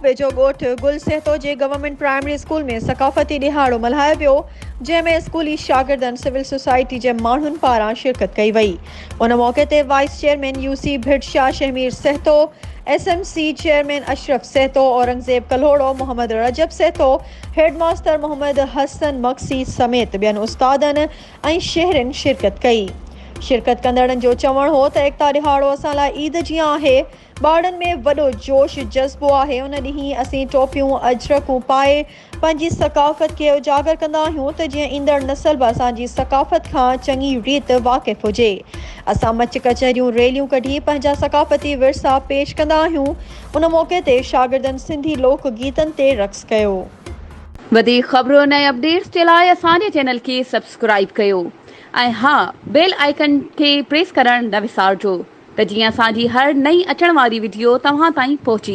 ويجهو ڳوٺ گل سهتو جي گورنمينٽ پرائمري اسڪول ۾ ثقافتي ڏهاڙو ملهايو ويو، جنهن ۾ اسڪولي شاگردن، سول سوسائٽي جي ماڻهن پاران شرڪت ڪئي وئي. ان موقعي تي vice chairman U C Bhit Shah Shahmir Sahito, S M C chairman Ashraf Sahito, Aurangzeb Kalhoro, Muhammad Rajab Sahito, head master Muhammad Hassan Magsi سميت ٻين استادن ۽ شهرين شرڪت ڪئي. شرڪت ڪندڙن جو چوڻ هو ته ايڪتا ڏهاڙو اسان لاء عيد جيان آهي، ٻارڙن ۾ وڏو جوش جذبو آهي ان ڏينهن اسين ٽوپيون اجرڪون پائي پنهنجي ثقافت کي اجاگر ڪندا آهيون ته جيئن ايندڙ نسل به اسان جي ثقافت کان چڱي ريت واقف هجي اسان مچ ڪچهريون ريليون ڪڍي پنهنجا ثقافتي ورثا پيش ڪندا آهيون ان موقعي تي شاگردن سنڌي لوڪ گيتن تي رقص ڪيو. وڌيڪ خبرن ۽ اپڊيٽس جي لاء اسان جي چينل کي سبسڪرائيب ڪيو ۽ ها بيل آئيڪن کي پريس ڪرڻ نه وسارجو. ته جيئن اسان جي هر نئين اچڻ واري وڊيو توهان تائين پهچي سگهي.